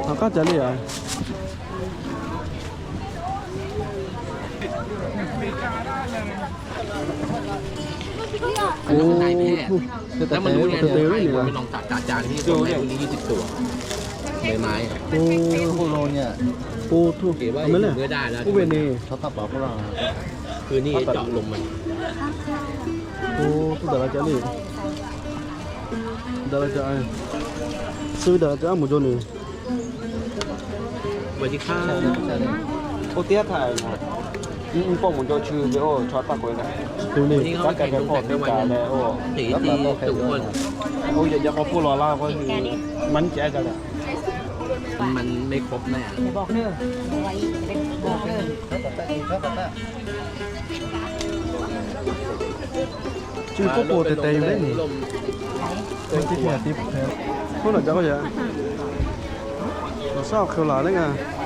Hk'aˬ hk'aˇ ca le a. Oˇ, te te te ve ni a. โอ้โห เนี่ย โอ้ ทุก ไม่เลย ผู้เป็นนี่ เขาตัดปากพวกเรา คืนนี้เจาะลมมัน โอ้ ทุก แต่ละจะรีบ แต่ละจะ ซื้อ แต่ละจะ หมูโจนี่ สวัสดีครับ โอ้ เตี้ยถ่าย อืม อืม ป้องหมูโจชื่อไป โอ้ ช็อตปากเลยนะ ดูนี่ วันนี้เขาไปแข่งลงแข่งในวันกัน โอ้ ตีตีทุกคน โอ้ อย่า อย่าเขาพูดรอเล่าก็คือ มันแจ๊กกันแหละ มันไม่ครบแน่ อย่าบอกเนอะ บอกเนอะ Chi k'oˆ k'o te te ve ni. K'oˆ laꞈ ca k'oˆ yaꞈ. Awˬ shaˉ awˬ hk'e laˬ le ngaˬ.